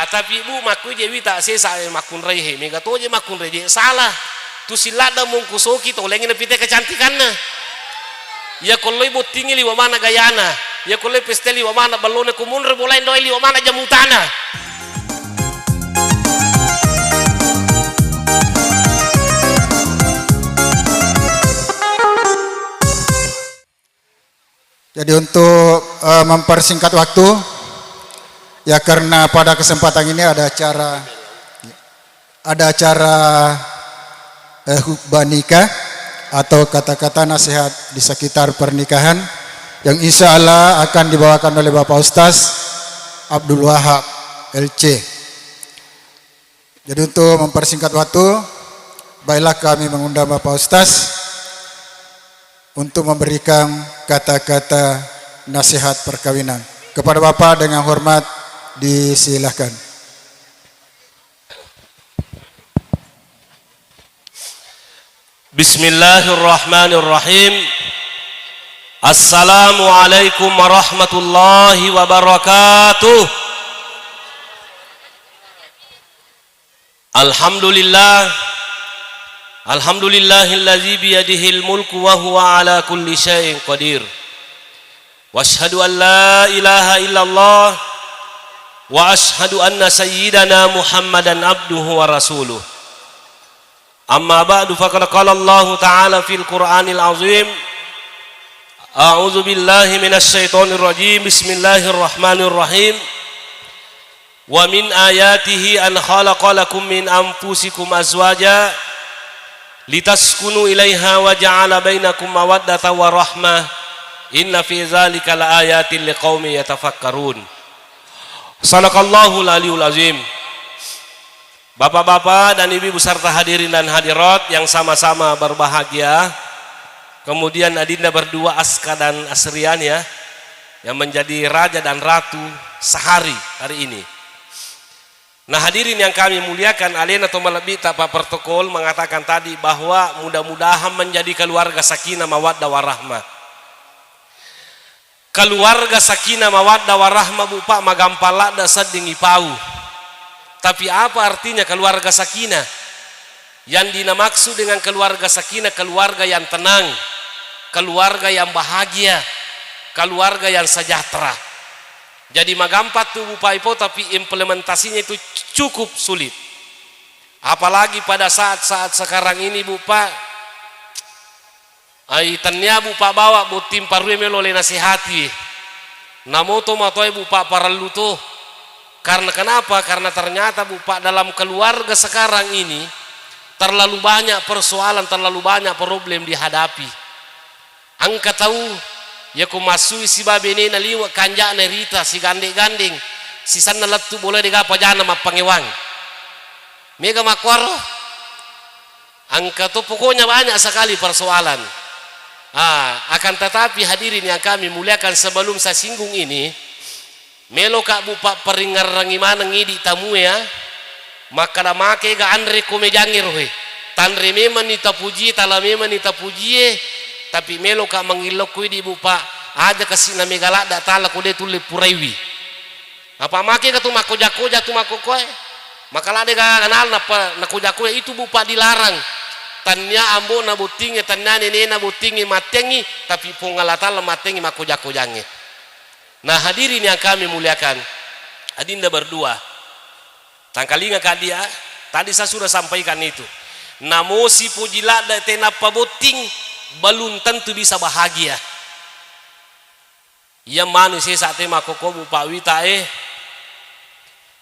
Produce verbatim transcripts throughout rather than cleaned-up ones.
Tapi, Bu, makkui je wita sesa, eh, makkunrai he, mega toje makkunrai je salah. Tu silladda mungkusoki tolengi napite kecantikanna. Iya kolloi bottingi liwa mana gayana. Iya kolloi peste liwa mana ballona kumunre bolai ndoi liwa mana jamutana. Jadi untuk, eh, mempersingkat waktu, ya, karena pada kesempatan ini ada acara, ada acara, eh, khutbah nikah atau kata-kata nasihat di sekitar pernikahan yang insya Allah akan dibawakan oleh Bapak Ustaz Abdul Wahab, L C. Jadi untuk mempersingkat waktu, baiklah kami mengundang Bapak Ustaz untuk memberikan kata-kata nasihat perkawinan. Kepada Bapak dengan hormat disilahkan. Bismillahirrahmanirrahim. Assalamualaikum warahmatullahi wabarakatuh. Alhamdulillah. Alhamdulillahilladzi biyadihil mulku wa huwa ala kulli syai'in qadir. Wa asyhadu an la ilaha illallah wa asyhadu anna sayyidana Muhammadan abduhu wa rasuluh. Amma ba'du, faqad qala Allahu ta'ala fil Qur'anil azim. A'udzu billahi minasy syaithanir rajim. Bismillahirrahmanirrahim. Wa min ayatihi an khalaqa lakum min anfusikum azwaja litaskunu ilaiha wa ja'ala bainakum mawaddata wa rahmah. Inna fi dzalika laayatin liqaumin yatafakkarun. Sadaqallahul aliyul azim. Bapak-bapak dan ibu-ibu serta hadirin dan hadirat yang sama-sama berbahagia, kemudian adinda berdua Aska dan Asrian, ya, yang menjadi raja dan ratu sehari hari ini. Nah, hadirin yang kami muliakan, alena to malebbi ta Pak Protokol mengatakan tadi bahwa mudah-mudahan menjadi keluarga sakinah mawaddah warahmah. Keluarga sakinah mawaddah warahmah, Bu, Pak, magampang ladde sedding ipau. Tapi apa artinya keluarga sakinah? Yang dinamaksud dengan keluarga sakinah, keluarga yang tenang, keluarga yang bahagia, keluarga yang sejahtera. Jadi magampang tu, Bu, Pak, ipau, tapi implementasinya itu cukup sulit. Apalagi pada saat-saat sekarang ini, Bu, Pak, ai, tennia, Bu, Pak, bawa botting parue melo le nasihati. Namo to matoe, Bu, Pak, parellu to. Karena kenapa? Karena ternyata, Bu, Pak, dalam keluarga sekarang ini terlalu banyak persoalan, terlalu banyak problem dihadapi. Engka tau, yako massui siba benena liwe' kanja'na rita sigande-gandeng, sisenna lettu' bola de'ga pajana mappangewang. Mega makkuaro? Engka to, pokoknya banyak sekali persoalan. Ah, akan tetapi hadirin yang kami muliakan, sebelum saya singgung ini, meloka, Bu, Pak, paringngerangngi maneng idi' tamue, ya. Makkada make ga anre ko mejangnge rohe. Tanre memanni tapujie, tala memanni tapujie, tapi meloka mangillokko idi', Bu, Pak, aja kasi' na mega ladda' tala ko de' tulle puraiwi. Apa make ga tu makkoja-koja tu makkokkoe? Maka ladde' ga ganal nappa nakoja-koja itu, Bu, Pak, dilarang. Tannia ambo'na bottingnge, tannia nenena bottingnge mattengngi, tapi Puang Allah Taala mattengngi makkoja-kojangnge. Nah, hadirin yang kami muliakan, adinda berdua, tangkalinga ka dia, tadi saya sudah sampaikan itu. Namo sipoji ladda' tenappa botting, belum tentu bisa bahagia. Iya manu sesa te makkokkoe, Bu, Pak, wita e.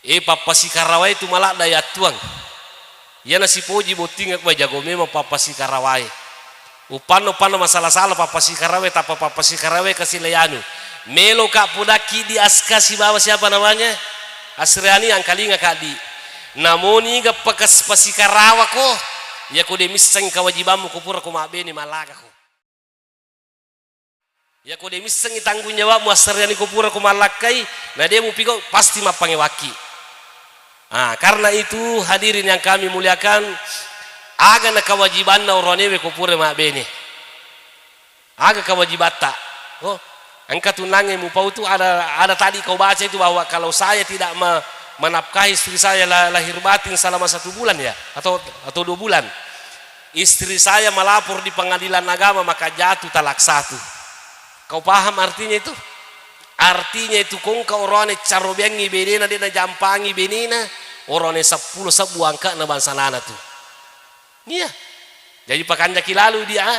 E, pappasikarawai tu maladda' yattuang. Iyana sipoji botting, wah, jago memang pappasikarawai. Upanno-panno masala-sala pappasikarawai, tappa pappasikarawai kasi' le anu. Meloka podakki di Aska sibawa siapa namanya? Asriani, angkalinga ka di'. Namoni ga pakas-, pasikarawako, yako de' misseng kawajibammu ko pura ko mabbene malagako. Yako de' missengngi tanggung jawabmu assariani ko pura ko mallakkai, na de' mupigau, pasti mappangewakki. Ah, karena itu, hadirin yang kami muliakan, aga na kewajibanna oroanewe ko pura mabbene? Aga kewajibatta? Oh, engka tunnangnge mupau tu ada, ada tadi kau baca itu bahwa kalau saya tidak me-, Menafkahi istri saya la-, lahir batin selama satu bulan ya, atau, atau dua bulan. Istri saya melapor di pengadilan agama, maka jatuh talak satu. Kau paham artinya itu? Artinya itu, kongka orane carobeangngi benena, de' najampangi benena, orane seppulo sebbu angka'na bangsa nana tu. Iya. Jadi pakanjaki lalu dia.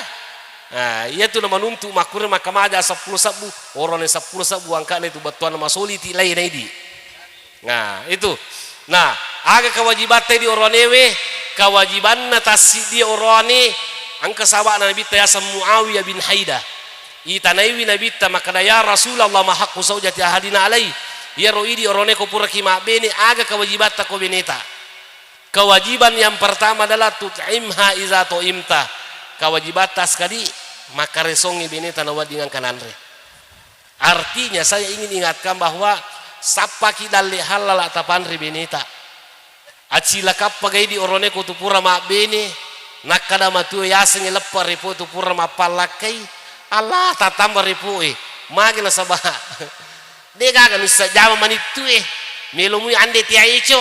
Nah, iya tu namanuntu makkunrai makkamaja seppulo sebbu, orane seppulo sebbu angka'na itu bettuanna masoli ti laina idi. Nah, itu. Nah, aga kewajibatta di oroanewe? Kewajibanna tassiddi oroane, engka sahaba'na Nabitta yaseng Muawiyah bin Haidah. Itanaiwi Nabitta makkeda, "Ya Rasulullah, ma haqqu zaujati ahadina alai?" Iyaro idi oroane ko puraki mabbene, aga kewajibatta ko beneta? Kewajiban yang pertama adalah tut'imha iza to'imta. Kewajibatta sekali makkaresongi beneta nawedding engka nanre. Artinya, saya ingin ingatkan bahwa sappaki dalle hallala tapanre beneta. Acilakappa gaidi orone ko tu pura mabbene, nakkada matue yasengnge leppa repo tu pura mappallakkai, Allah, tattamba repoe. Mage nasaba de gaga missa jama manittue. Melo mui ande tia eco.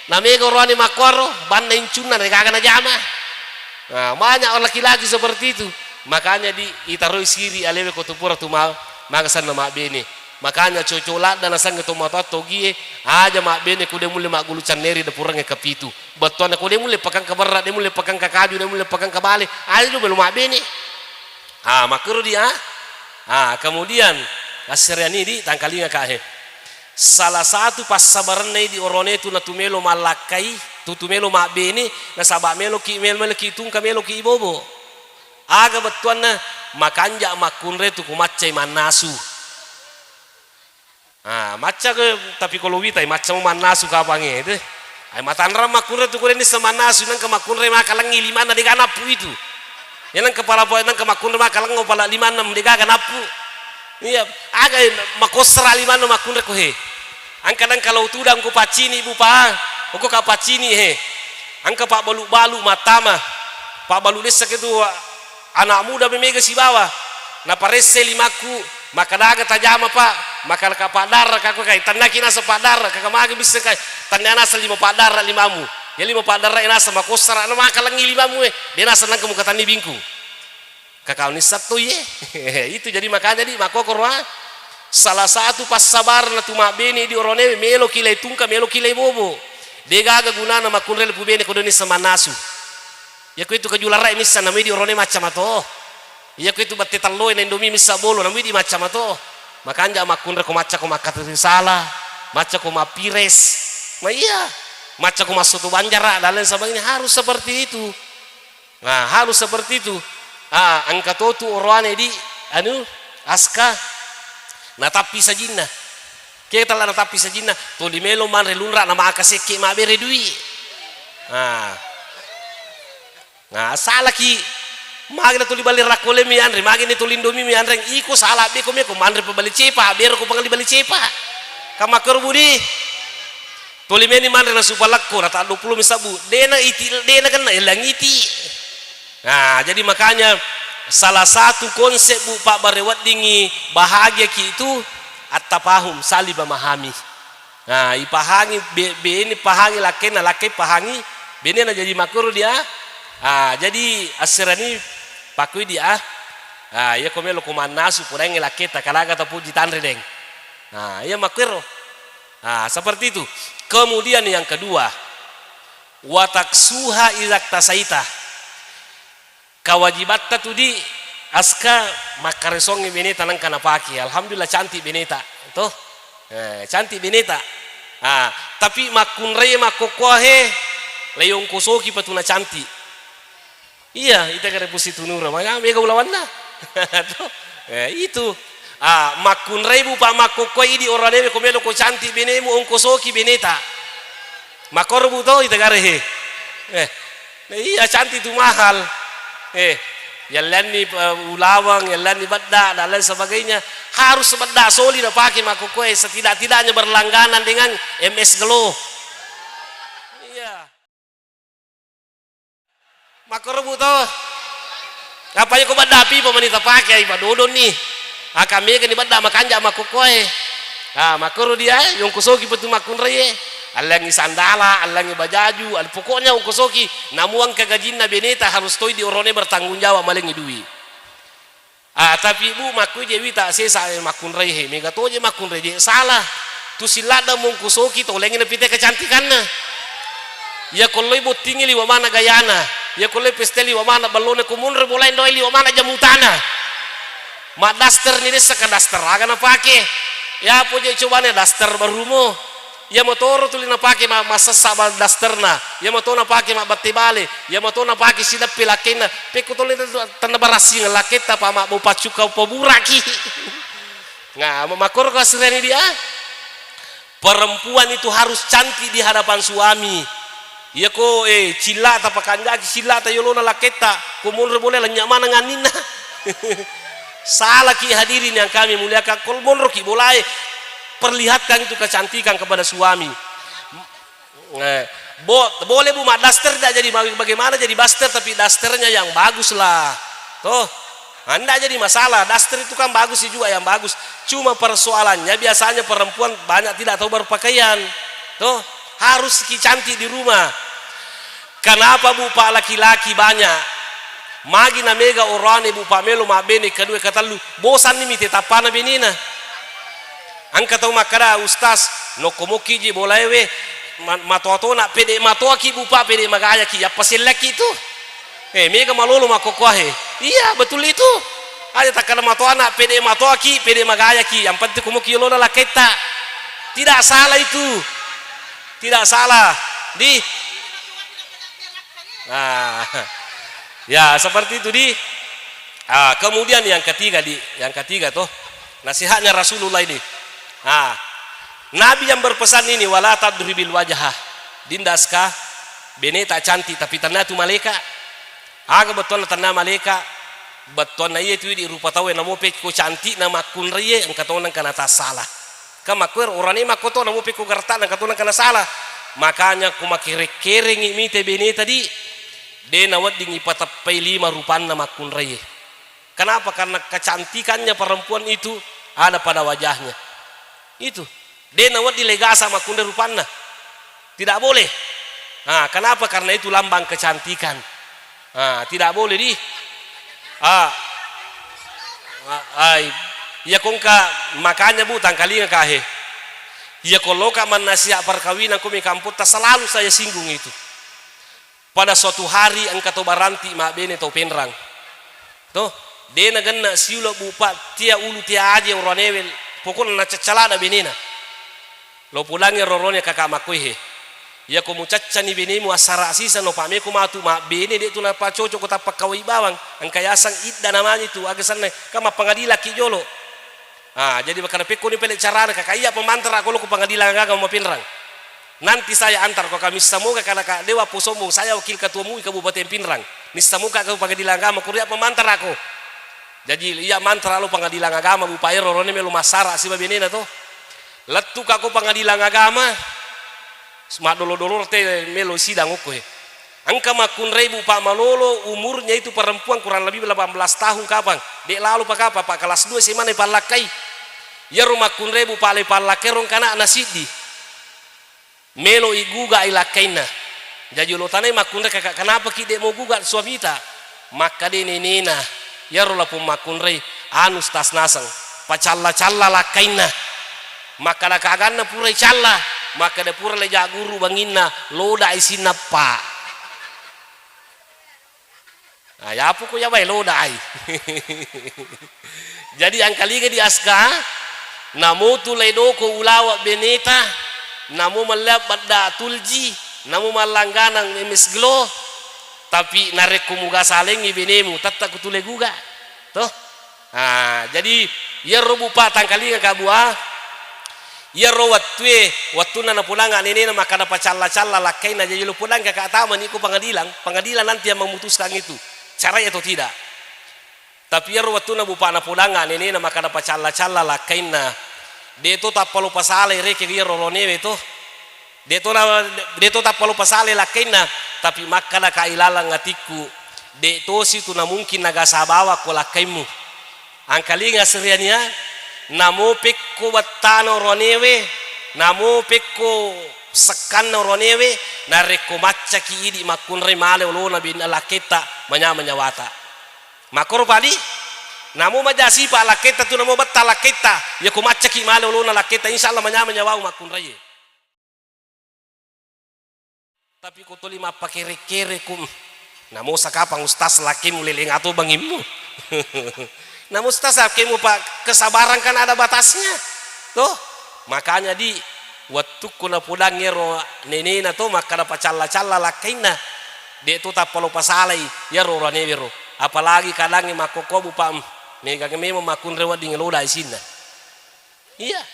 Na mega oroane makkuaro, banna incunna de gaga najama. Nah, banyak orang laki-laki seperti itu. Makanya di itaroi siri alewe ko tu pura tu ma-, magasanna mabbene. Makanya coco ladda nasengnge to matoa togie, aja mabbene ko de mulle maggulu canneri de purangnge kapitu. Bettuanna ko de mulle pakangka berra, de mulle pakangka kaju, de mulle pakangka bale, aja melo mabbene. Ah, makkero di, ah. Ah, kemudian, assereani di tangkalinga ka he. Salah satu passabarenna di orone tu natumelo mallakkai, tu tumelo mabbene, nasaba meloki, mel-, meloki tungka, meloki ibobo. Aga bettuanna? Makanja makkunre tu ku maccai mannasu. Ah, macca ke, tapi ko lo witai, macca mo mannasu kapangnge, de. Ai matanrang makkunre tu ko de nisseng mannasu, nengka makkunre makalengngi limanna de ga nappu itu. Ya nengka pala po, nengka makkunre makalengngo pala limanna de gaga nappu. Iya, aga makossara limanna makkunre ko he. Engka nengka lo tudang ko paccini, Bu, Pa. Ko ka paccini he. Engka pabbalu-balu mattama. Pabbalu dessa ke tu anak muda memega sibawa. Naparessai limakku, makkadaga tajama, Pak, makkalaka paddarra ka, ko kai, tennaki naseng paddarra, kaka magi misseng kai, tennia naseng lima paddarra limamu. Ya lima paddarra e naseng makossara, na makalengngi limamu e, de naseng nengka mukatanni bingkung. Kakau nisseng to iye. Itu jadi makanya di makkokoro, ah. Salah satu passabarenna tu mabbene di oronewe, meloki lai tungka, meloki lai bobo. De gaga gunana makkunrai lepu bene ko de nisseng mannasu. Iya ko itu kaju larrae misseng, namui di orone macca mato. Iya ko itu bette telloe na Indomie misseng bolo, namui di macca mato. Makanja makkunrai ko macca ko makkatau risala, macca ko mappires. Ma iya, macca ko massoto banjara dan lain sebagainya, harus seperti itu. Nah, harus seperti itu. Ah, engka to tu oroane di anu aska natappi sajinna. Ke tala natappi sajinna, toli melo manre lunra na maka sekke mabbere dui. Nah. Nah, salaki. Magi na tuli bali rakkole mi anre, magi ni tuli Indomie mi anre, iko sala be ko me ko manre pa bali cepa, bero ko pangali bali cepa. Kamakkero budi. Tuli meni manre na supa lakko, na taddu pulo mi sabbu. Dena iti, dena kenna elang iti. Nah, jadi makanya salah satu konsep bu pabbare weddingi bahagia ki itu at-tafahum, saling memahami. Nah, ipahangi be-, bene pahangi lakkainna, lakkai pahangi benena, jadi makkoro dia. Ah, jadi asserani pakkui dia. Ah, iya ko melo ko mannasu, podangngi lakkaita, kalaga tapuji tanre deng. Nah, iya makkero. Ah, seperti itu. Kemudian yang kedua, wataksuha izaktasaita. Kawajibatta tu di aska makkaresongngi beneta nengka napake. Alhamdulillah, cantik beneta, toh? Eh, cantik beneta. Ah, tapi makkunrai makkokkoa he, leongkosoki patu na cantik. Iya, ita kare pusi tunura, maka mega ulawanna. Toh? Eh, itu. Ah, makkunrai bu pa makkokkoa idi oranewe ko melo ko cantik benemu, ongkosoki beneta. Makkoro bu to, ita kare he. Eh. Nah, iya, cantik tu mahal. Eh, yallanni, eh, ulaweng, yallanni bedda dan lain sebagainya. Harus bedda soli napake makkokkoe, setidak-tidaknya berlangganan dengan M S Glow. Iya. Makkoro bu to. Apa ko bedda api pemani tapake, ai padodonni. Aka mega ni bedda makanja makkokkoe. Ah, makkoro dia, yongkosoki petu makkunraie. Allangi sandala, allangi bajaju, al-, pokoknya ongkosoki. Namu engka gajinna beneta harus toi di orone bertanggung jawab malengi dui. Ah, tapi Bu, makkui je wita sesa, eh, makkunrai he, mega toje makkunrai je salah. Tu silladda mongkosoki tolengi napite kecantikanna. Iya kolloi bottingi liwa mana gayana. Iya kolloi peste liwa mana ballone, ko monro bolae ndoi liwa mana jamutana. Maddaster ni dessa ka daster aga napake. Ya poje cobane daster barumo. Iya motoro tuli napake ma-, massessa ba-, dasterna. Iya moto napake mabbatte bale. Iya moto napake sideppe lakkenna. Pekko tuli tenna barassing lakketta pa mabbau paccukka paburaki. Nah, ma-, makkoro ko asireni dia. Perempuan itu harus cantik di hadapan suami. Iya ko, eh, cillata pakanjaki cillata yolona lakketta. Ko monro bole lenya maneng anninna. Salaki hadirin yang kami muliakan. Ko monroki bolae, perlihatkan itu kecantikan kepada suami. Eh, bo-, boleh Bu maddaster, tidak jadi ma-, bagaimana jadi daster, tapi dasternya yang bagus lah. Toh, anda jadi masalah. Daster itu kan bagus sih juga yang bagus. Cuma persoalannya biasanya perempuan banyak tidak tahu berpakaian. Toh, harus ki cantik di rumah. Kenapa Bu Pak laki-laki banyak? Magi na mega orane Bu Pak melo mabbene kedua ketellu. Bosanni mi te tappana benena. Engka tau makkeda, "Ustaz, nokko mokki ji bolae we, ma-, matoa-toana, pede matoaki Bu Pak, pede magayaki, yappa sellaki tu." Eh, mega malolo makkokkoa he. Iya, betul itu. Aja takkeda matoana, pede matoaki, pede magayaki, yang penting ko mokki yolona lakketta. Tidak salah itu. Tidak salah. Di. Nah. Ya, seperti itu, di. Ah, kemudian yang ketiga, di, yang ketiga tuh, nasihatnya Rasulullah ini. Ah, Nabi yang berpesan ini, "Wala tadribil wajah." Dindaska, beneta cantik, tapi tenna tu maleka. Aga bettuanna tenna maleka? Bettuanna iya tu di rupa tau e, namo pekko cantik na makkunrai e, engka tona engka natassala. Kan makkuero orane makko to, namo pekko gertak na engka tona engka nasala. Makanya ko makerek-kerengi mite beneta di. De nawedding ipateppai lima rupanna makkunraie. Kenapa? Karena kecantikannya perempuan itu ada pada wajahnya. Itu. De nawedding legasa makkunrai rupanna. Tidak boleh. Ah, kenapa? Karena itu lambang kecantikan. Ah, tidak boleh di. Ah. Ah, ai. Iya kongka, makanya Bu, tangkalinga kahe. Iya ko loka mannasihat perkawinan ko mi kampotta, selalu saya singgung itu. Pada suatu hari engka to baranti mabbene to Penrang. To, de nagenna siulo Bu Pak, tia ulu tia aje oroanewe, pokokna nacaccalada benena. Lo pulangngi rorone kaka makkoe he. Iya ko mucaccani benemu assara sisa no pameko matu mabbene, de tu napacocok ko tappa kawai bawang. Engka yaseng idda namanya itu, aga senna, ka mappangadilaki jolo. Ah, jadi makkada pekkoni pele carana, kaka iya pamantara ko lo ko pengadilan agama Mapenrang. Nanti saya antar ko kami, semoga kada ka dewa po sombong, saya wakil ketua MUI Kabupaten Pinrang. Nissamoka ko pengadilan agama, ko ria pamantara ko. Jadi iya mantara lo pengadilan agama, Bu Pak ero rone melo massara siba benena to. Lettu ka ko pengadilan agama, maddolo-dolo te melo sidang okko he. Engka makkunrai Bu Pak malolo, umurnya itu perempuan kurang lebih delapan belas tahun kapang. Dek lalo pa kapang, Pak, kelas dua S M A na ipallakkai. Iyaro makkunrai Bu Pak le pallakkai ro engka anakna siddi. Melo iguga i lakkainna. Jaji lo tanai makkunrai, "Kakak, kenapa ki dek mau gugat suamita?" Makkade nenena, iyaro lapong makkunrai, anu stas naseng, pacalla-calla lakkainna. Makkada kaganna purai calla, makkada pura le jagguru banginna, loda i sinnappa. Ah, yapu ko yabai loda ai. Jadi angkalinga di aska, namo tu lai doko ulawa beneta, namo mallea badda tulji, namo mallangganang M S Glow, tapi narekko muga salengngi benemu, tetta ku tule guga. Toh? Ah, jadi iyaro Bu Pak tangkalinga ka Bu ah. Iyaro wettue, wettunna napulanga nenena makkada pacalla-calla lakkainna, jaji lo pulang kaka tamani ko pengadilan, pengadilan nanti yang memutuskan itu, cerai atau tidak. Tapi iyaro wettunna Bu Pak napulanga nenena makkada pacalla-calla lakkainna, de to tappa lo pasalai rekeng iyaro ronewe to. De to na, de to tappa lo pasalai lakkainna, tapi makkada ka ilalang atikku, de tosi tu namungkin nagasa bawang ko lakkaimmu. Angkalinga seriania, Namo pekko wettana oroanewe, namo pekko sekkanna oroanewe, narekko maccaki idi makkunrai male olona bin-, lakketta, manyameng nyawata. Makkoro padi, namo maja sipa lakketta tu, namo betta lakketta, yako maccaki male olona lakketta, insya Allah manyameng nyawamu makkunraie. Tapi ko tuli mappakere-kere ku, "Namo sakapang ustaz lakkemu leleng ato bangimmu?" Namo ustaz lakkemu, Pak, kesabaran kan ada batasnya. Toh? Makanya di wettukku napodang ero nenena to makkada pacalla-calla lakkainna. De' to tappa lo pasalai yaro oroanewe ro. Apalagi kadangnge makkokkobu, Pak, em, mega memang makkunrai wedding loda isinna. Iya.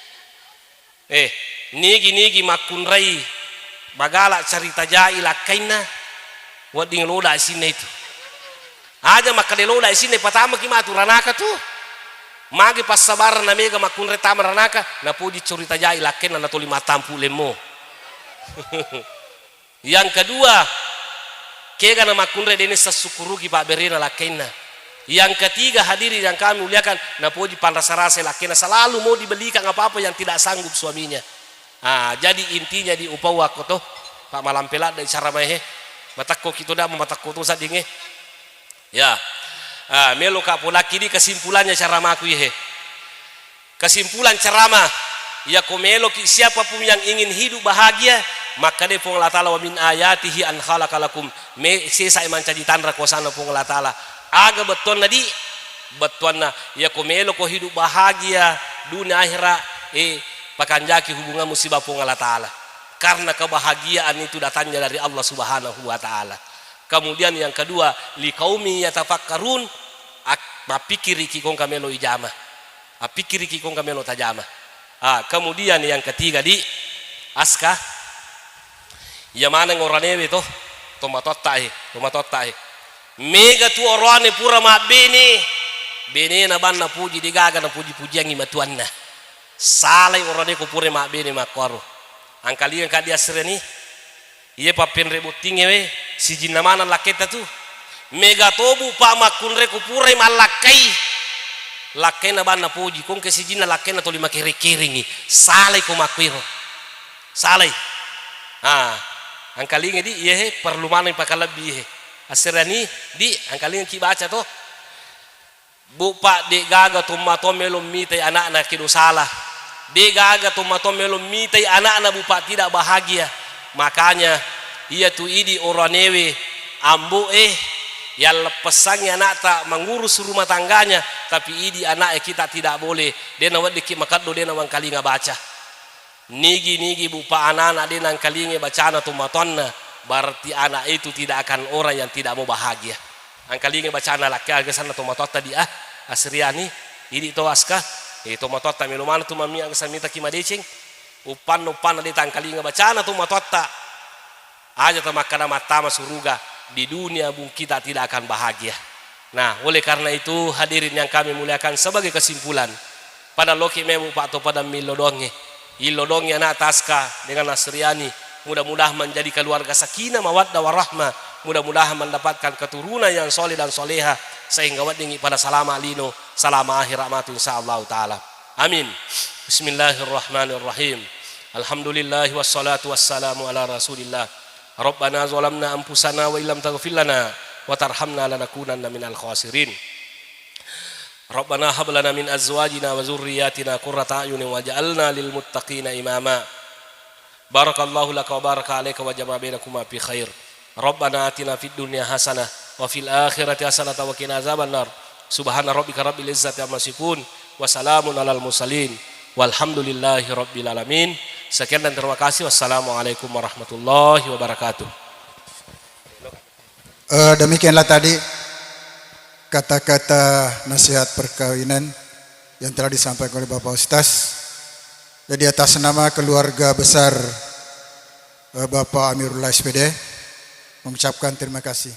Eh, nigi-nigi makkunrai bagala carita jai lakkainna, wedding loda isinna itu. Aja makkeda loda isinna, patamaki matu ranaka tu. Magi passabareng na mega makkunrai tama ranaka, napoji carita jai lakkainna natoli mattampu lemmo. Yang kedua, kega na makkunrai dene sassukuruki pabberena lakkainna. Yang ketiga, hadirin yang kami muliakan, napoji panrasa-rasa lakkainna, selalu mau dibelikan apa-apa yang tidak sanggup suaminya. Ah, jadi intinya di upau akko to, Pak, malampe ladde cara maehe. Matakko kito da, matakko to saddinge. Ya. Ah, meloka polaki di kesimpulannya cara maku ihe. Kesimpulan ceramah, yako meloki siapapun yang ingin hidup bahagia, makkeda Puang Allah Ta'ala, "Wa min ayatihi an khalaqa lakum." Me-, sesa mancaji tanra kuasana Puang Allah Ta'ala. Aga bettuanna di? Bettuanna, yako meloko hidup bahagia dunia akhirat, eh, pakanjaki hubunganmu siba Puang Allah Ta'ala. Karena kebahagiaan itu datangnya dari Allah Subhanahu wa Ta'ala. Kemudian yang kedua, liqaumi yatafakkarun, ak-, mappikiriki kongka melo ijama. Appikiriki kongka melo tajama. Ah, kemudian yang ketiga di Aska, iya maneng oranewe to, tomatotta e, tomatotta e. Mega tu orane pura mabbene, benena banna puji, degaga napuji-pujiangi matuanna. Salai orane ko pura mabbene makkoro. Angkalinga ka di asreni. Iye pappenre bottingnge we, sijinna maneng lakketta tu. Mega tobu pa makkunre ku purai mallakkai. Lakkaina banna poji, kongke sijinna lakkaina toli makere-kerengi. Salai ko makkuiro. Salai. Ah, angkalinga di, iye he, perlu maneng pakalebbi he. Asserani di, angkalinga ki baca to. Bu, Pak, de'gaga tomatoa melo mitai ana'na kedo sala. De'gaga tomatoa melo mitai ana'na, Bu, Pak, tidak bahagia. Makanya, iya tu idi oranewe, ambo e, yalleppessangngi ana'ta mengurus rumah tangganya, tapi idi ana'e kita tidak boleh. De'na weddikki makeddo, de'na wangkalinga baca. Nigi-nigi, Bu, Pak, anana de nangkalingai bacana tomatoanna, berarti anak itu tidak akan orang yang tidak mau bahagia. Angkalingai bacana lakka aga sanna tomatoatta di, ah, Asriani, idi to Aska, eh, tomatoatta melo maneng tu mammi aga sanna mitaki madeceng, uppanna, uppanna de tangkalinga bacana tomatoatta. Aja tamakkada mattama suruga, di dunia bung kita tidak akan bahagia. Nah, oleh karena itu, hadirin yang kami muliakan, sebagai kesimpulan, pada loki memu Pak to pada millodongnge, illodongnge anak Taska dengan Nasriani, mudah-mudahan menjadi keluarga sakinah, mawaddah, warahmah, mudah-mudahan mendapatkan keturunan yang soleh dan soleha, sehingga weddingi pada salama lino, salama akhirat matu, insyaallah taala. Amin. Bismillahirrahmanirrahim. Alhamdulillah wassalatu wassalamu ala Rasulillah. Rabbana zalamna anfusana wa illam taghfir lana wa tarhamna lanakunanna minal khasirin. Rabbana hab lana min azwajina wa dzurriyyatina qurrata a'yunin waj'alna lil muttaqina imama. Barakallahu laka wa baraka alaika wa jama'a bainakuma fi khair. Rabbana atina fid dunya hasanah wa fil akhirati hasanah wa qina azabannar. Subhana rabbika rabbil izzati amma yasifun wa salamun alal mursalin walhamdulillahi rabbil alamin. Sekian dan terima kasih. Wassalamualaikum warahmatullahi wabarakatuh. Eh, demikianlah tadi kata-kata nasihat perkawinan yang telah disampaikan oleh Bapak Ustaz. Jadi atas nama keluarga besar, eh, Bapak Amirullah S P D mengucapkan terima kasih.